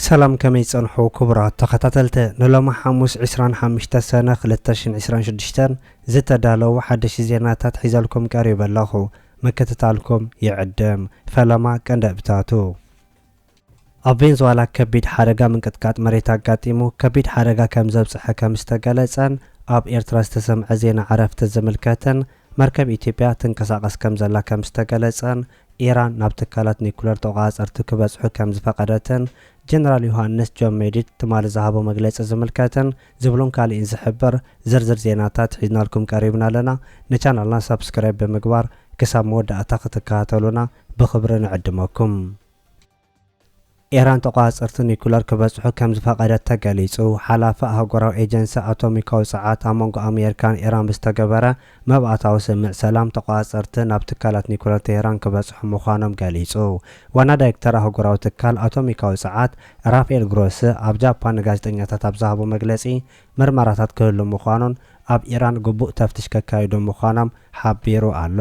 ሰላም፣ ከመይ ጸንሑ ክቡራት ተኸታተልቲ? ንሎሚ ሓሙስ ዕስራን ሓሙሽተ ሰነ ክልተ ሽሕን ዕስራን ሽዱሽተን ዝተዳለዉ ሓደሽቲ ዜናታት ሒዘልኩም ቀሪበ ኣለኹ። ምክትታልኩም ይዕድም። ፈለማ ቀንዲ ኣብታቱ። ኣብ ቬንዙዋላ ከቢድ ሓደጋ ምንቅጥቃጥ መሬት ኣጋጢሙ፣ ከቢድ ሓደጋ ከም ዘብጽሐ ከም ዝተገለጸን ኣብ ኤርትራ ዝተሰምዐ ዜና ዕረፍቲ ዝምልከትን መርከብ ኢትዮጵያ ትንቀሳቐስ ከም ዘላ ከም ዝተገለጸን ኢራን ናብ ትካላት ኒኩለር ተቋጻጸርቲ ክበጽሑ ከም ዝፈቐደትን ጀነራል ዮሃንስ ጆን ሜዲድ ትማሊ ዝሃቦ መግለጺ ዝምልከትን ዝብሉን ካልእን ዝሕብር ዝርዝር ዜናታት ሒዝናልኩም ቀሪብና ኣለና። ንቻናልና ሳብስክራይብ ብምግባር ክሳብ መወዳእታ ክትከታተሉና ብኽብሪ ንዕድመኩም። ኢራን ተቋጻጸርቲ ኒኩለር ክበጽሑ ከም ዝፈቐደት ተገሊጹ። ሓላፊ ኣህጉራዊ ኤጀንሲ ኣቶሚካዊ ጸዓት ኣብ መንጎ ኣሜሪካን ኢራን ብዝተገበረ መብኣታዊ ስምምዕ ሰላም ተቋጻጸርቲ ናብ ትካላት ኒኩለር ቴህራን ክበጽሑ ምዃኖም ገሊጹ። ዋና ዳይሬክተር ኣህጉራዊ ትካል ኣቶሚካዊ ጸዓት ራፋኤል ግሮሲ ኣብ ጃፓን ንጋዜጠኛታት ኣብ ዝሃቦ መግለጺ፣ ምርመራታት ክህሉ ምዃኑን ኣብ ኢራን ግቡእ ተፍትሽ ከካይዱ ምዃኖም ሓቢሩ ኣሎ።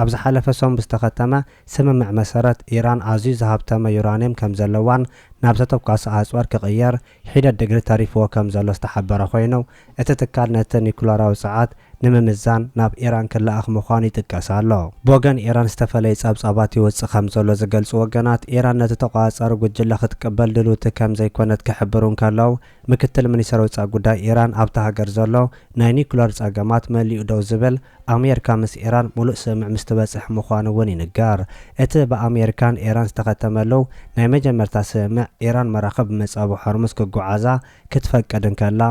ኣብ ዝሓለፈ ሰሙን ብዝተኸተመ ስምምዕ መሰረት፣ ኢራን ኣዝዩ ዝሃብተመ ዩራንየም ከም ዘለዋን ናብ ዘተኳሲ ኣጽዋር ክቕየር ሒደት ድግሪ ተሪፍዎ ከም ዘሎ ዝተሓበረ ኮይኑ፣ እቲ ትካል ነቲ ኒኩለራዊ ጸዓት ንምምዛን ናብ ኢራን ክለኣኽ ምዃኑ ይጥቀስ ኣሎ። ብወገን ኢራን ዝተፈለየ ጸብጻባት ይወጽእ ከም ዘሎ ዝገልጹ ወገናት፣ ኢራን ነቲ ተቋጻጻሪ ጉጅለ ክትቅበል ድልውቲ ከም ዘይኮነት ክሕብሩ እንከለዉ፣ ምክትል ሚኒስተር ወጻኢ ጉዳይ ኢራን ኣብታ ሃገር ዘሎ ናይ ኒኩለር ጸገማት መሊኡ ደው ዝብል፣ ኣሜሪካ ምስ ኢራን ምሉእ ስምምዕ ምስ ትበጽሕ ምዃኑ እውን ይንገር። እቲ ብኣሜሪካን ኢራን ዝተኸተመሉ ናይ መጀመርታ ስምምዕ፣ ኢራን መራኽብ ብመጻብቦ ሆርሙዝ ክጓዓዛ ክትፈቅድ እንከላ፣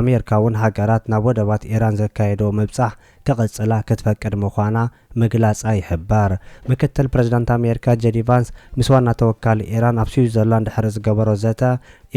ኣሜሪካ እውን ሃገራት ናብ ወደባት ኢራን ዘካየድኦ ምብጻሕ ክቕጽላ ክትፈቅድ ምዃና ምግላጻ ይሕበር። ምክትል ፕሬዝዳንት ኣሜሪካ ጄዲ ቫንስ ምስ ዋና ተወካሊ ኢራን ኣብ ስዊዘርላንድ ድሕሪ ዝገበሮ ዘተ፣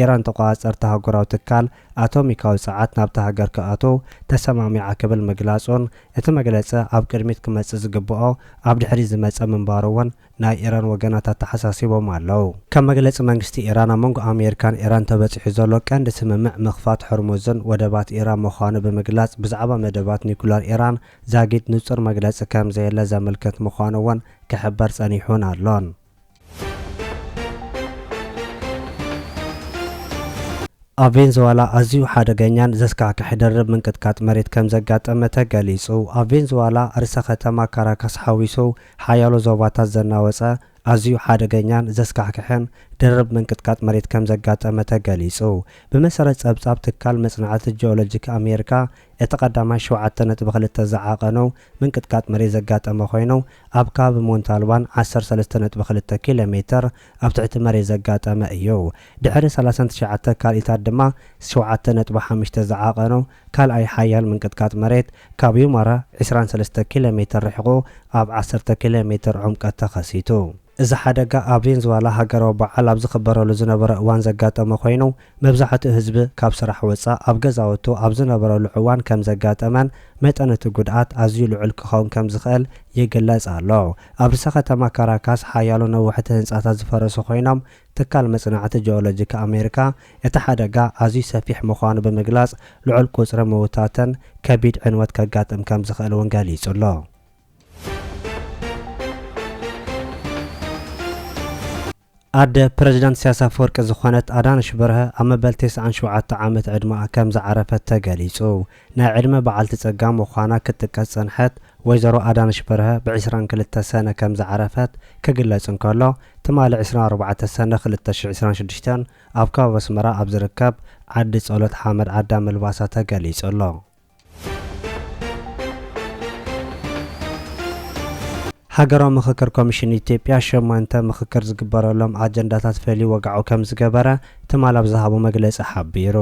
ኢራን ተቆጻጸርቲ ኣህጉራዊ ትካል ኣቶሚካዊ ጸዓት ናብታ ሃገር ክኣትዉ ተሰማሚዓ ክብል ምግላጹን፣ እቲ መግለጺ ኣብ ቅድሚት ክመጽእ ዝግብኦ ኣብ ድሕሪት ዝመጸ ምንባሩ እውን ናይ ኢራን ወገናት ኣተሓሳሲቦም ኣለዉ። ከም መግለጺ መንግስቲ ኢራን፣ ኣብ መንጎ ኣሜሪካን ኢራን ተበጺሑ ዘሎ ቀንዲ ስምምዕ ምኽፋት ሆርሙዝን ወደባት ኢራን ምዃኑ ብምግላጽ፣ ብዛዕባ መደባት ኒኩለር ኢራን ዛጊድ ንጹር መግለጺ ከም ዘየለ ዘመልክት ምዃኑ እውን ክሕበር ጸኒሑን ኣሎን። ኣብ ቬንዙዋላ ኣዝዩ ሓደገኛን ዘስካሕክሕ ድርብ ምንቅጥቃጥ መሬት ከም ዘጋጠመ ተገሊጹ። ኣብ ቬንዙዋላ ርእሰ ከተማ ካራካስ ሓዊሱ ሓያሎ ዞባታት ዘናወጸ ኣዝዩ ሓደገኛን ዘስካሕክሕን ድርብ ምንቅጥቃጥ መሬት ከም ዘጋጠመ ተገሊጹ። ብመሰረት ጸብጻብ ትካል መጽናዕቲ ጂኦሎጂክ ኣሜሪካ፣ እቲ ቀዳማይ ሸውዓተ ነጥቢ ክልተ ዝዓቐኑ ምንቅጥቃጥ መሬት ዘጋጠመ ኮይኑ፣ ኣብ ከባቢ ሞንታልባን ዓሰርተ ሰለስተ ነጥቢ ክልተ ኪሎ ሜትር ኣብ ትሕቲ መሬት ዘጋጠመ እዩ። ድሕሪ ሰላሳን ትሽዓተ ካልኢታት ድማ ሸውዓተ ነጥቢ ሓሙሽተ ዝዓቐኑ ካልኣይ ሓያል ምንቅጥቃጥ መሬት ካብ ዩማራ ዕስራን ሰለስተ ኪሎ ሜትር ርሒቑ ኣብ ዓሰርተ ኪሎ ሜትር ዕምቀት ተኸሲቱ። እዚ ሓደጋ ኣብ ቬንዙዋላ ሃገራዊ በዓል ኣብ ዝኽበረሉ ዝነበረ እዋን ዘጋጠመ ኮይኑ፣ መብዛሕትኡ ህዝቢ ካብ ስራሕ ወጻእ ኣብ ገዛውቱ ኣብ ዝነበረሉ እዋን ከም ዘጋጠመን መጠን እቲ ጉድኣት ኣዝዩ ልዑል ክኸውን ከም ዝኽእል ይግለጽ ኣሎ። ኣብ ርእሰ ከተማ ካራካስ ሓያሎ ነዋሕቲ ህንጻታት ዝፈረሱ ኮይኖም፣ ትካል መጽናዕቲ ጂኦሎጂክ ኣሜሪካ እቲ ሓደጋ ኣዝዩ ሰፊሕ ምዃኑ ብምግላጽ፣ ልዑል ቁጽሪ ምውታትን ከቢድ ዕንወት ከጋጥም ከም ዝኽእል እውን ገሊጹ ኣሎ። ኣደ ፕረዚዳንት ኢሳያስ ኣፈወርቂ ዝኾነት ኣዳነሽ በርሀ ኣብ መበል ተስዓን ሸውዓተ ዓመት ዕድመኣ ከም ዝዓረፈት ተገሊጹ። ናይ ዕድመ በዓልቲ ጸጋ ምዃና ክትጥቀስ ጸንሐት ወይዘሮ ኣዳነሽ በርሀ ብ ዕስራን ክልተ ሰነ ከም ዝዓረፈት ክግለጽ እንከሎ፣ ትማሊ ዕስራን ኣርባዕተ ሰነ ክልተ ሽሕን ዕስራን ሽዱሽተን ኣብ ከባቢ ኣስመራ ኣብ ዝርከብ ዓዲ ጸሎት ሓመድ ኣዳም ምልባሳ ተገሊጹ ኣሎ። ሃገራዊ ምኽክር ኮሚሽን ኢትዮጵያ ሸሞንተ ምኽክር ዝግበረሎም ኣጀንዳታት ፈልዩ ወግዓዊ ከም ዝገበረ ትማል ኣብ ዝሃቦ መግለጺ ሓቢሩ።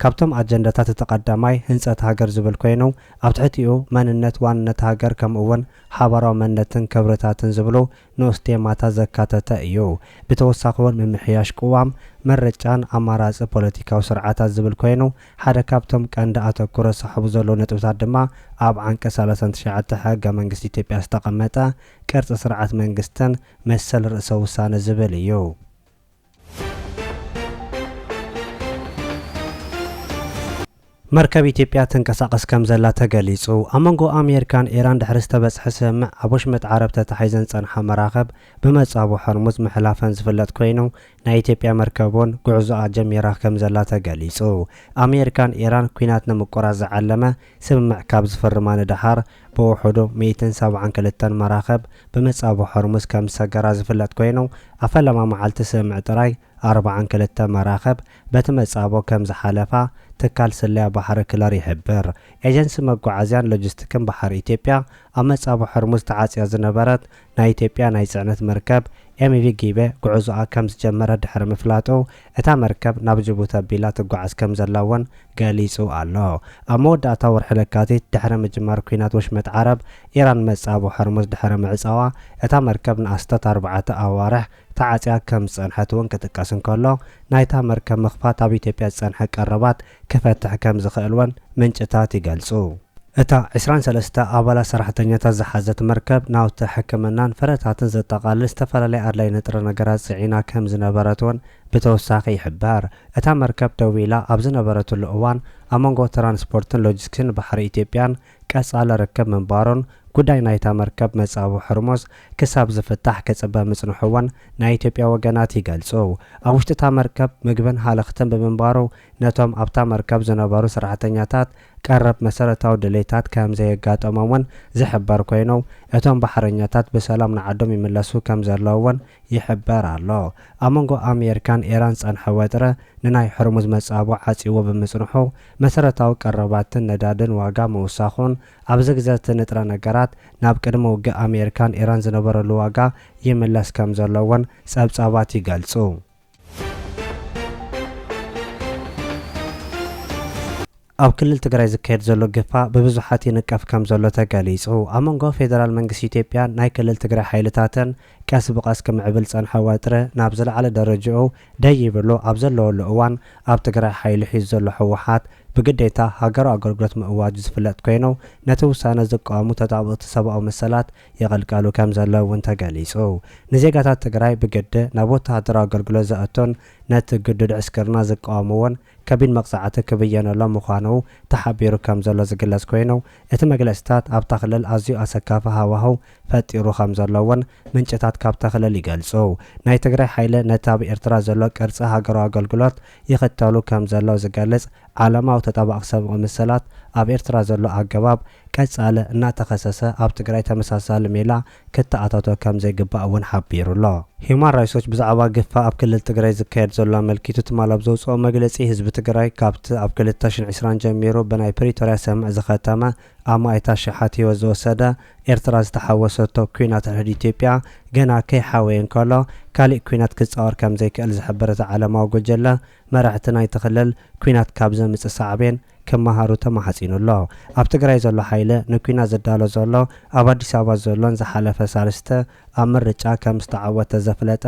ካብቶም ኣጀንዳታት እቲ ቀዳማይ ህንጸት ሃገር ዝብል ኮይኑ፣ ኣብ ትሕቲኡ መንነት፣ ዋንነት ሃገር ከምኡ እውን ሓባራዊ መንነትን ክብርታትን ዝብሉ ንኡስ ቴማታት ዘካተተ እዩ። ብተወሳኺ እውን ምምሕያሽ ቅዋም፣ ምርጫን ኣማራጺ ፖለቲካዊ ስርዓታት ዝብል ኮይኑ፣ ሓደ ካብቶም ቀንዲ ኣተኩሮ ዝሰሓቡ ዘለዉ ነጥብታት ድማ ኣብ ዓንቀጽ ሰላሳን ትሽዓተ ሕገ መንግስቲ ኢትዮጵያ ዝተቐመጠ ቅርጺ ስርዓት መንግስትን መሰል ርእሰ ውሳነ ዝብል እዩ። መርከብ ኢትዮጵያ ትንቀሳቐስ ከም ዘላ ተገሊጹ። ኣብ መንጎ ኣሜሪካን ኢራን ድሕሪ ዝተበጽሐ ስምምዕ፣ ኣብ ወሽመጥ ዓረብ ተታሒዘን ዝጸንሓ መራኽብ ብመጻቡ ሆርሙዝ ምሕላፈን ዝፍለጥ ኮይኑ፣ ናይ ኢትዮጵያ መርከብ እውን ጉዕዞኣ ጀሚራ ከም ዘላ ተገሊጹ። ኣሜሪካን ኢራን ኲናት ንምቁራጽ ዝዓለመ ስምምዕ ካብ ዝፍርማ ንደሓር፣ ብውሑዱ ሚእትን ሰብዓን ክልተን መራኽብ ብመጻቡ ሆርሙዝ ከም ዝሰገራ ዝፍለጥ ኮይኑ፣ ኣብ ፈለማ መዓልቲ ስምምዕ ጥራይ ኣርብዓን ክልተ መራኽብ በቲ መጻቦ ከም ዝሓለፋ ትካል ስለያ ባሕሪ ክለር ይሕብር። ኤጀንሲ መጓዓዝያን ሎጂስቲክን ባሕሪ ኢትዮጵያ፣ ኣብ መጻቦ ሆርሙዝ ተዓጽያ ዝነበረት ናይ ኢትዮጵያ ናይ ጽዕነት መርከብ ኤምቪ ጊቤ ጉዕዞኣ ከም ዝጀመረት ድሕሪ ምፍላጡ፣ እታ መርከብ ናብ ጅቡቲ ኣቢላ ትጓዓዝ ከም ዘላ እውን ገሊጹ ኣሎ። ኣብ መወዳእታ ወርሒ ለካቲት፣ ድሕሪ ምጅማር ኲናት ወሽመጥ ዓረብ፣ ኢራን መጻቦ ሆርሙዝ ድሕሪ ምዕጻዋ፣ እታ መርከብ ንኣስታት ኣርባዕተ ኣዋርሕ ተዓጽያ ከም ዝጸንሐት እውን ክጥቀስ እንከሎ፣ ናይታ መርከብ ምኽፋት ኣብ ኢትዮጵያ ዝጸንሐ ቀረባት ክፈትሕ ከም ዝኽእል እውን ምንጭታት ይገልጹ። እታ ዕስራን ሰለስተ ኣባላት ሰራሕተኛታት ዝሓዘት መርከብ፣ ናውቲ ሕክምናን ፍረታትን ዘጠቓልል ዝተፈላለየ ኣድላዪ ንጥረ ነገራት ጽዒና ከም ዝነበረት እውን ብተወሳኺ ይሕበር። እታ መርከብ ደው ኢላ ኣብ ዝነበረትሉ እዋን፣ ኣብ መንጎ ትራንስፖርትን ሎጂስቲክስን ባሕሪ ኢትዮጵያን ቀጻሊ ርክብ ምንባሩን፣ ጉዳይ ናይታ መርከብ መጻቡ ሕርሙዝ ክሳብ ዝፍታሕ ክጽበ ምጽንሑ እውን ናይ ኢትዮጵያ ወገናት ይገልጹ። ኣብ ውሽጢ እታ መርከብ ምግብን ሃለኽትን ብምንባሩ፣ ነቶም ኣብታ መርከብ ዝነበሩ ሰራሕተኛታት ቀረብ መሰረታዊ ድሌታት ከም ዘየጋጠሞም እውን ዝሕበር ኮይኑ፣ እቶም ባሕረኛታት ብሰላም ንዓዶም ይምለሱ ከም ዘለዉ እውን ይሕበር ኣሎ። ኣብ መንጎ ኣሜሪካን ኢራን ዝጸንሐ ወጥሪ፣ ንናይ ሕርሙዝ መጻብቦ ዓጺዎ ብምጽንሑ፣ መሰረታዊ ቀረባትን ነዳድን ዋጋ ምውሳኹን፣ ኣብዚ ግዘ እቲ ንጥረ ነገራት ናብ ቅድሚ ውግእ ኣሜሪካን ኢራን ዝነበረሉ ዋጋ ይምለስ ከም ዘሎ እውን ጸብጻባት ይገልጹ። ኣብ ክልል ትግራይ ዝካየድ ዘሎ ግፋ ብብዙሓት ይንቀፍ ከም ዘሎ ተገሊጹ። ኣብ መንጎ ፌደራል መንግስቲ ኢትዮጵያን ናይ ክልል ትግራይ ሓይልታትን ቀስ ብቐስ ክምዕብል ዝጸንሐ ወጥሪ ናብ ዝለዓለ ደረጃኡ ደይብሉ ኣብ ዘለወሉ እዋን፣ ኣብ ትግራይ ሓይሊ ሒዙ ዘሎ ህወሓት ብግዴታ ሃገራዊ ኣገልግሎት ምእዋጁ ዝፍለጥ ኮይኑ፣ ነቲ ውሳነ ዝቃወሙ ተጣበቕቲ ሰብኣዊ መሰላት ይቕልቀሉ ከም ዘለዉ እውን ተገሊጹ። ንዜጋታት ትግራይ ብግዲ ናብ ወተሃደራዊ ኣገልግሎት ዘእቱን ነቲ ግዱድ ዕስክርና ዝቃወሙ እውን ከቢድ መቕጻዕቲ ክብየነሎም ምዃኑ ተሓቢሩ ከም ዘሎ ዝግለጽ ኮይኑ፣ እቲ መግለጽታት ኣብታ ክልል ኣዝዩ ኣሰካፊ ሃዋህው ፈጢሩ ከም ዘሎ እውን ምንጭታት ካብታ ክልል ይገልጹ። ናይ ትግራይ ሓይሊ ነቲ ኣብ ኤርትራ ዘሎ ቅርጺ ሃገራዊ ኣገልግሎት ይኽተሉ ከም ዘሎ ዝገልጽ ዓለማዊ ተጣባቒ ሰብኣዊ መሰላት፣ ኣብ ኤርትራ ዘሎ ኣገባብ ቀጻሊ እናተኸሰሰ፣ ኣብ ትግራይ ተመሳሳሊ ሜላ ክተኣታቶ ከም ዘይግባእ እውን ሓቢሩ ኣሎ። ሂዩማን ራይትስ ዎች ብዛዕባ ግፋ ኣብ ክልል ትግራይ ዝካየድ ዘሎ ኣመልኪቱ ትማል ኣብ ዘውፅኦ መግለፂ፣ ህዝቢ ትግራይ ካብቲ ኣብ ክልተ ሽሕን ዕስራን ጀሚሩ ብናይ ፕሪቶርያ ስምምዕ ዝኸተመ ኣማኢት ኣሽሓት ህይወት ዝወሰደ፣ ኤርትራ ዝተሓወሰቶ ኲናት ሕድሕድ ኢትዮጵያ ገና ከይሓወየ እንከሎ፣ ካሊእ ኲናት ክፃወር ከም ዘይክእል ዝሕብር እቲ ዓለማዊ ጉጅለ፣ መራሕቲ ናይቲ ክልል ኲናት ካብ ዘምፅእ ሳዕቤን ክመሃሩ ተማሕፂኑ ኣሎ። ኣብ ትግራይ ዘሎ ሓይሊ ንኲናት ዝዳሎ ዘሎ፣ ኣብ ኣዲስ ኣበባ ዘሎን ዝሓለፈ ሳልስቲ ኣብ ምርጫ ከም ዝተዓወተ ዘፍለጠ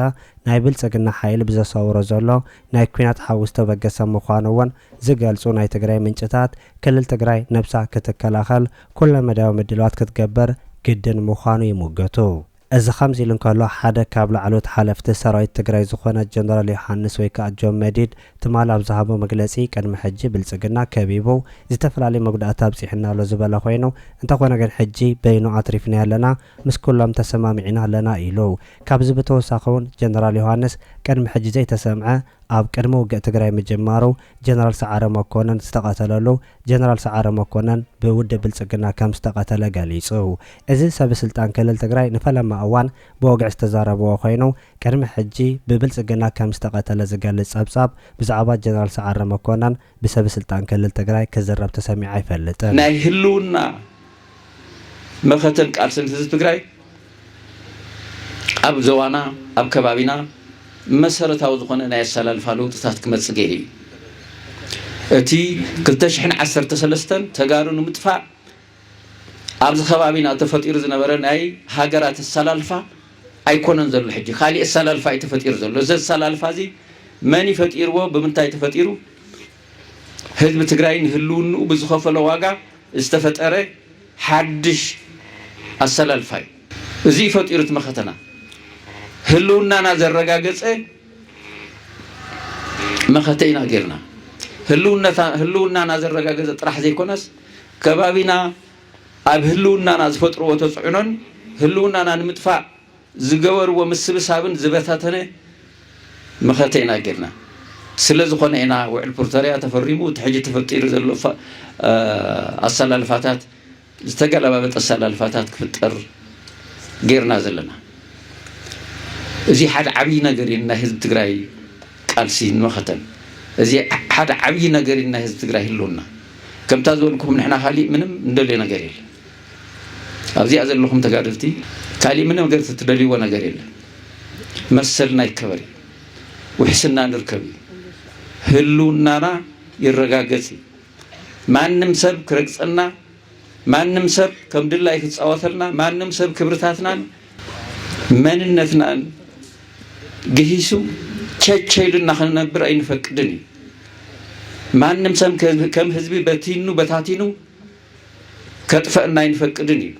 ናይ ብልፅግና ሓይሊ ብዘሳውሮ ዘሎ ናይ ኲናት ሓዊ ዝተበገሰ ምዃኑ እውን ዝገልፁ ናይ ትግራይ ምንጭታት፣ ክልል ትግራይ ነብሳ ክትከላኸል ኩለመዳያዊ ምድላዋት ክትገብር ግድን ምዃኑ ይምጉቱ። እዚ ከምዚ ኢሉ እንከሎ፣ ሓደ ካብ ላዕለዎት ሓለፍቲ ሰራዊት ትግራይ ዝኾነ ጀነራል ዮሃንስ ወይ ከዓ ጆን መዲድ ትማል ኣብ ዝሃቦ መግለፂ፣ ቅድሚ ሕጂ ብልፅግና ከቢቡ ዝተፈላለየ መጉዳእቲ ኣብፂሑና ኣሎ ዝበለ ኮይኑ፣ እንተኾነ ግን ሕጂ በይኑ ኣትሪፍናዮ ኣለና፣ ምስ ኩሎም ተሰማሚዕና ኣለና ኢሉ። ካብዚ ብተወሳኺ እውን ጀነራል ዮሃንስ ቅድሚ ሕጂ ዘይተሰምዐ ኣብ ቅድሚ ውግእ ትግራይ ምጅማሩ ጀነራል ሰዓረ መኮነን ዝተቐተለሉ፣ ጀነራል ሰዓረ መኮነን ብውድብ ብልጽግና ከም ዝተቐተለ ገሊጹ። እዚ ሰብ ስልጣን ክልል ትግራይ ንፈለማ እዋን ብወግዒ ዝተዛረብዎ ኮይኑ፣ ቅድሚ ሕጂ ብብልጽግና ከም ዝተቐተለ ዝገልጽ ጸብጻብ ብዛዕባ ጀነራል ሰዓረ መኮነን ብሰብ ስልጣን ክልል ትግራይ ክዝረብ ተሰሚዑ ኣይፈልጥን። ናይ ህልውና መኸተን ቃልስን ህዝቢ ትግራይ ኣብ ዞባና፣ ኣብ ከባቢና መሰረታዊ ዝኾነ ናይ ኣሰላልፋ ለውጥታት ክመጽእ ገይሩ እዩ። እቲ ክልተ ሽሕን ዓሰርተ ሰለስተን ተጋሩ ንምጥፋእ ኣብዚ ከባቢና ተፈጢሩ ዝነበረ ናይ ሃገራት ኣሰላልፋ ኣይኮነን ዘሎ። ሕጂ ካሊእ ኣሰላልፋ እዩ ተፈጢሩ ዘሎ። እዚ ኣሰላልፋ እዚ መን እዩ ፈጢርዎ? ብምንታይ ተፈጢሩ? ህዝቢ ትግራይ ንህልውንኡ ብዝኸፈሎ ዋጋ ዝተፈጠረ ሓድሽ ኣሰላልፋ እዩ። እዚ እዩ ፈጢሩ እቲ መኸተና። ህልውናና ዘረጋገጸ መኸተ ኢና ጌርና። ህልውነታ-፣ ህልውናና ዘረጋገጸ ጥራሕ ዘይኮነስ፣ ከባቢና ኣብ ህልውናና ዝፈጥርዎ ተጽዕኖን ህልውናና ንምጥፋእ ዝገበርዎ ምስብሳብን ዝበታተነ መኸተ ኢና ጌርና። ስለ ዝኾነ ኢና ውዕል ፕሪቶርያ ተፈሪሙ፣ እቲ ሕጂ ተፈጢሩ ዘሎ ፋ-፣ እ፣ ኣሰላልፋታት፣ ዝተገለባበጠ ኣሰላልፋታት ክፍጠር ጌርና ዘለና። እዚ ሓደ ዓብዪ ነገር እዩ፣ ናይ ህዝቢ ትግራይ ቃልሲ ንመኸተን። እዚ ሓደ ዓብዪ ነገር እዩ፣ ናይ ህዝቢ ትግራይ ህልውና። ከምታ ዝበልኩኹም ንሕና ካሊእ ምንም እንደልዮ ነገር የለን። ኣብዚኣ ዘለኹም ተጋደልቲ ካሊእ ምንም ነገር ትደልይዎ ነገር የለን። መሰልና ይከበር እዩ፣ ውሕስና ንርከብ እዩ፣ ህልውናና ይረጋገጽ እዩ። ማንም ሰብ ክረግጸና፣ ማንም ሰብ ከም ድላይ ክጻወተልና፣ ማንም ሰብ ክብርታትናን መንነትናን ግሂሱ ቸቸ ኢሉና ክንነብር ኣይንፈቅድን እዩ። ማንም ሰብ ከ-፣ ከም ህዝቢ በቲኑ በታቲኑ ከጥፈአና ኣይንፈቅድን እዩ።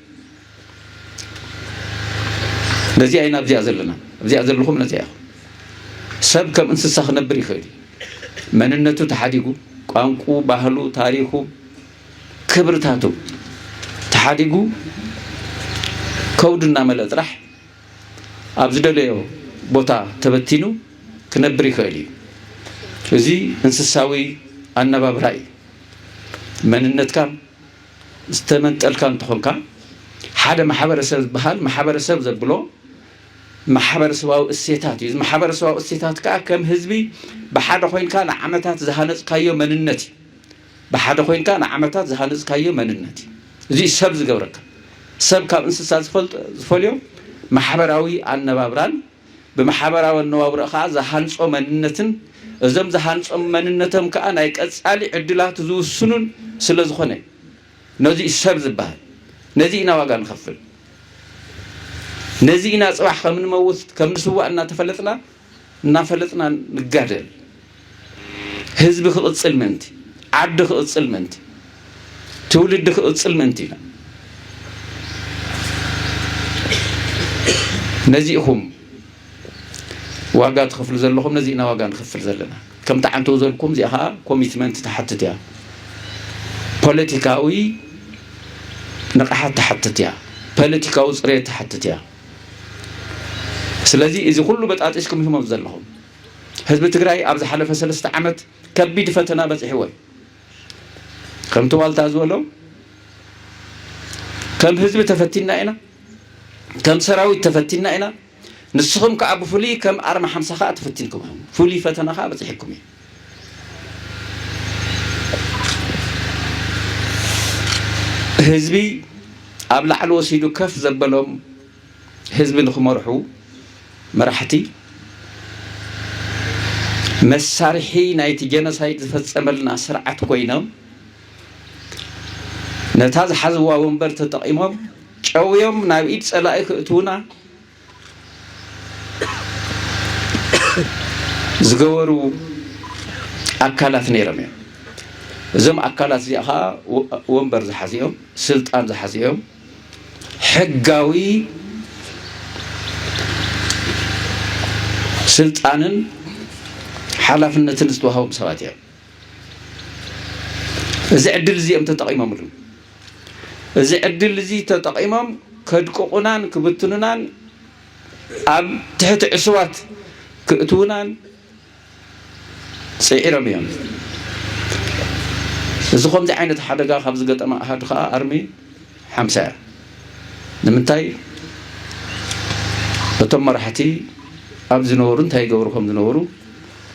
ነዚኣ ኢና ኣብዚኣ ዘለና። ኣብዚኣ ዘለኹም ነዚኣ ኢኹም። ሰብ ከም እንስሳ ክነብር ይኽእል እዩ። መንነቱ ተሓዲጉ፣ ቋንቁ፣ ባህሉ፣ ታሪኹ፣ ክብርታቱ ተሓዲጉ፣ ከውዲ እናመልአ ጥራሕ ኣብ ዝደለዮ ቦታ ተበቲኑ ክነብር ይኽእል እዩ። እዚ እንስሳዊ ኣነባብራ እዩ። መንነትካ ዝተመንጠልካ እንተኾንካ፣ ሓደ ማሕበረሰብ ዝበሃል ማሕበረሰብ ዘብሎ ማሕበረሰባዊ እሴታት እዩ። እዚ ማሕበረሰባዊ እሴታት ከኣ ከም ህዝቢ ብሓደ ኮይንካ ንዓመታት ዝሃነጽካዮ መንነት እዩ። ብሓደ ኮይንካ ንዓመታት ዝሃነጽካዮ መንነት እዩ። እዚ ሰብ ዝገብረካ። ሰብ ካብ እንስሳ ዝፈልጦ-፣ ዝፈልዮ ማሕበራዊ ኣነባብራን ብማሕበራዊ ኣነባብራ ከኣ ዝሃንጾ መንነትን፣ እዞም ዝሃንጾም መንነቶም ከኣ ናይ ቀጻሊ ዕድላቱ ዝውስኑን ስለ ዝኾነ፣ ነዚ እዩ ሰብ ዝበሃል። ነዚ ኢና ዋጋ ንኸፍል። ነዚ ኢና ጽባሕ ከም ንመውት፣ ከም ንስዋእ እናተፈለጥና፣ እናፈለጥና ንጋደል። ህዝቢ ክቕጽል ምእንቲ፣ ዓዲ ክቕጽል ምእንቲ፣ ትውልዲ ክቕጽል ምእንቲ ኢና። ነዚ ኢኹም ዋጋ ትኸፍሉ ዘለኹም፣ ነዚ ኢና ዋጋ ንኸፍል ዘለና። ከምቲ ዓንተው ዘልኩም፣ እዚኣ ኸዓ ኮሚትመንት ትሓትት እያ። ፖለቲካዊ ንቕሓት ትሓትት እያ። ፖለቲካዊ ጽሬት ትሓትት እያ። ስለዚ እዚ ኩሉ በጣጢስኩም ኢኹም ኣብዚ ዘለኹም። ህዝቢ ትግራይ ኣብ ዝሓለፈ ሰለስተ ዓመት ከቢድ ፈተና በጺሕዎ እዩ። ከምቲ ዋልታ ዝበሎ፣ ከም ህዝቢ ተፈቲና ኢና፣ ከም ሰራዊት ተፈቲና ኢና። ንስኹም ከኣ ብፍሉይ ከም ኣርማ ሓምሳ ከኣ ተፈቲንኩም ኢኹም። ፍሉይ ፈተና ከኣ በጺሕኩም እዩ። ህዝቢ ኣብ ላዕሊ ወሲዱ ከፍ ዘበሎም ህዝቢ ንኽመርሑ መራሕቲ መሳርሒ ናይቲ ጀኖሳይድ ዝፈጸመልና ስርዓት ኮይኖም፣ ነታ ዝሓዝዋ ወንበር ተጠቒሞም ጨውዮም ናብ ኢድ ጸላኢ ክእትዉና ዝገበሩ ኣካላት ነይሮም እዮም። እዞም ኣካላት እዚኣ ኸዓ ወ-፣ ወንበር ዝሓዙ እዮም፣ ስልጣን ዝሓዙ እዮም፣ ሕጋዊ ስልጣንን ሓላፍነትን ዝተዋህቦም ሰባት እዮም። እዚ ዕድል እዚ እዮም ተጠቒሞምሉ። እዚ ዕድል እዚ ተጠቒሞም ከድቅቑናን ክብትኑናን ኣብ ትሕቲ ዕሱባት ክእትዉናን ጽዒሮም እዮም። እዚ ከምዚ ዓይነት ሓደጋ ካብ ዝገጠመ ኣሃዱ ከኣ ኣርሚ ሓምሳ እያ። ንምንታይ? እቶም መራሕቲ ኣብ ዝነበሩ እንታይ ይገብሩ ከም ዝነበሩ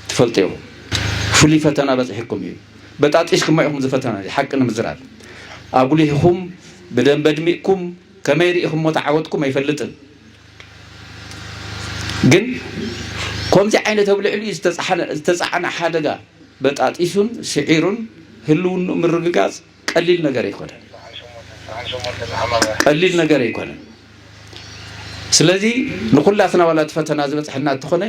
ትፈልጡ ኢኹም። ፍሉይ ፈተና በጺሕኩም እዩ። በጣጢስኩሞ ኢኹም። እዚ ፈተና እዚ ሓቂ ንምዝራብ ኣጉሊህኹም፣ ብደንበ ኣድሚቕኩም፣ ከመይ ርኢኹሞ ተዓወትኩም ኣይፈልጥን። ግን ከምዚ ዓይነት ኣብ ልዕሊኡ ዝተጻሕነ-፣ ዝተጻዕነ ሓደጋ በጣጢሱን ስዒሩን ህልውንኡ ምርግጋጽ ቀሊል ነገር ኣይኮነን። ቀሊል ነገር ኣይኮነን። ስለዚ ንኹላትና ዋላ እቲ ፈተና ዝበጽሐና እንተኾነ፣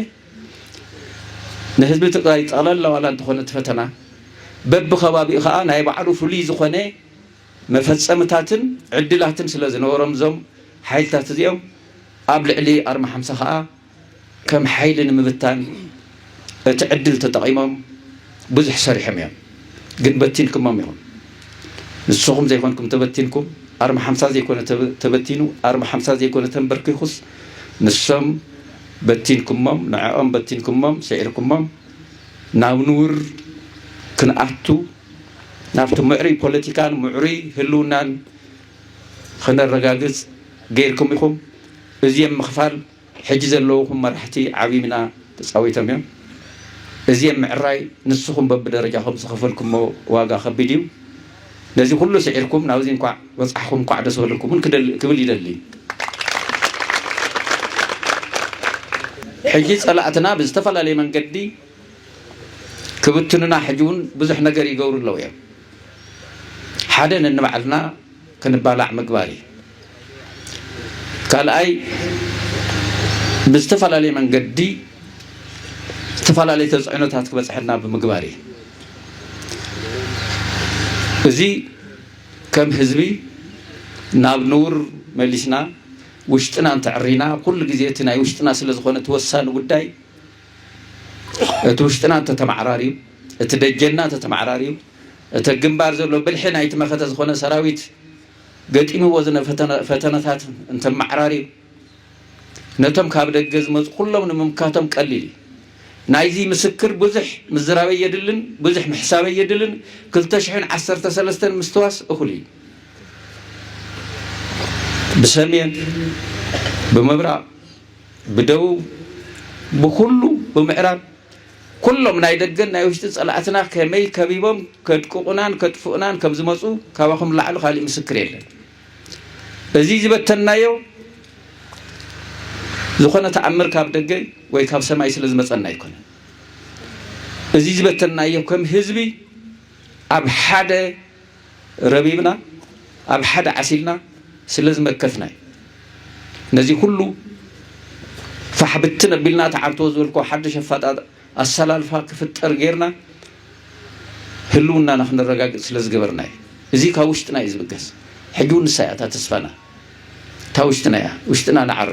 ንህዝቢ ትግራይ ጠቕላላ ዋላ እንተኾነ እቲ ፈተና፣ በብኸባቢኡ ኸኣ ናይ ባዕሉ ፍሉይ ዝኾነ መፈጸምታትን ዕድላትን ስለ ዝነበሮም፣ እዞም ሓይልታት እዚኦም ኣብ ልዕሊ ኣርማ ሓምሳ ኸኣ ከም ሓይሊ ንምብታን እቲ ዕድል ተጠቒሞም ብዙሕ ሰሪሖም እዮም። ግን በቲንኩሞም ኢኹም። ንስኹም ዘይኮንኩም ተበቲንኩም፣ ኣርማ ሓምሳ ዘይኮነ ተበ-፣ ተበቲኑ፣ ኣርማ ሓምሳ ዘይኮነ ተንበርኪኹስ፣ ንሶም በቲንኩሞም፣ ንዕኦም በቲንኩሞም፣ ስዒርኩሞም፣ ናብ ንውር ክንኣቱ፣ ናብቲ ምዕሩይ ፖለቲካን ምዕሩይ ህልውናን ከነረጋግጽ ገይርኩም ኢኹም። እዚኦም ምኽፋል ሕጂ ዘለውኹም መራሕቲ ዓብዪ ሚና ተጻዊቶም እዮም። እዚኦም ምዕራይ ንስኹም በብደረጃኹም ዝኸፈልኩሞ ዋጋ ከቢድ እዩ። ነዚ ኩሉ ስዒርኩም ናብዚ እንኳዕ በጻሕኹም፣ እንኳዕ ደስ በለኩም እውን ክደል-፣ ክብል ይደሊ። ሕጂ ጸላእትና ብዝተፈላለየ መንገዲ ክብትኑና ሕጂ እውን ብዙሕ ነገር ይገብሩ ኣለዉ እዮም። ሓደ ነንባዕልና ክንባላዕ ምግባር እዩ። ካልኣይ ብዝተፈላለየ መንገዲ ዝተፈላለየ ተፅዕኖታት ክበፅሐና ብምግባር እዩ። እዚ ከም ህዝቢ ናብ ንውር መሊስና ውሽጥና እንተዕሪና ኩሉ ግዜ እቲ ናይ ውሽጥና ስለ ዝኾነ እቲ ወሳኒ ጉዳይ እቲ ውሽጥና እንተተማዕራርዩ፣ እቲ ደጀንና እንተተማዕራርዩ፣ እቲ ግንባር ዘሎ ብልሒ ናይቲ መኸተ ዝኾነ ሰራዊት ገጢምዎ ዝነበረ ፈተነ-፣ ፈተነታት እንተመዓራርዩ፣ ነቶም ካብ ደገ ዝመፁ ኩሎም ንምምካቶም ቀሊል እዩ። ናይዚ ምስክር ብዙሕ ምዝራበይ የድልን፣ ብዙሕ ምሕሳበይ የድልን። ክልተ ሽሕን ዓሰርተ ሰለስተን ምስትዋስ እኹል እዩ። ብሰሜን፣ ብምብራቕ፣ ብደቡብ፣ ብኹሉ፣ ብምዕራብ፣ ኩሎም ናይ ደገን ናይ ውሽጢ ጸላእትና ከመይ ከቢቦም ከድቅቑናን ከጥፍኡናን ከም ዝመጹ ካባኹም ላዕሊ ካሊእ ምስክር የለን። እዚ ዝበተንናዮ ዝኾነ ተኣምር ካብ ደገ ወይ ካብ ሰማይ ስለ ዝመጸና ኣይኮነን። እዚ ዝበተንናዮ ከም ህዝቢ ኣብ ሓደ ረቢብና፣ ኣብ ሓደ ዓሲልና ስለ ዝመከትና እዩ። ነዚ ኩሉ ፋሕ ብትን ኣቢልና ተዓርትዎ ዝበልክዎ ሓድሽ ኣፋጣ-፣ ኣሰላልፋ ክፍጠር ጌርና ህልውናና ክነረጋግጽ ስለ ዝገበርና እዩ። እዚ ካብ ውሽጥና እዩ ዝብገስ። ሕጂ እውን ንሳ እያ እታ ተስፋና። እታ ውሽጥና እያ። ውሽጥና ንዓሪ።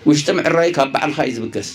ውሽጢ ምዕራይ ካብ ባዕልኻ እዩ ዝብገስ።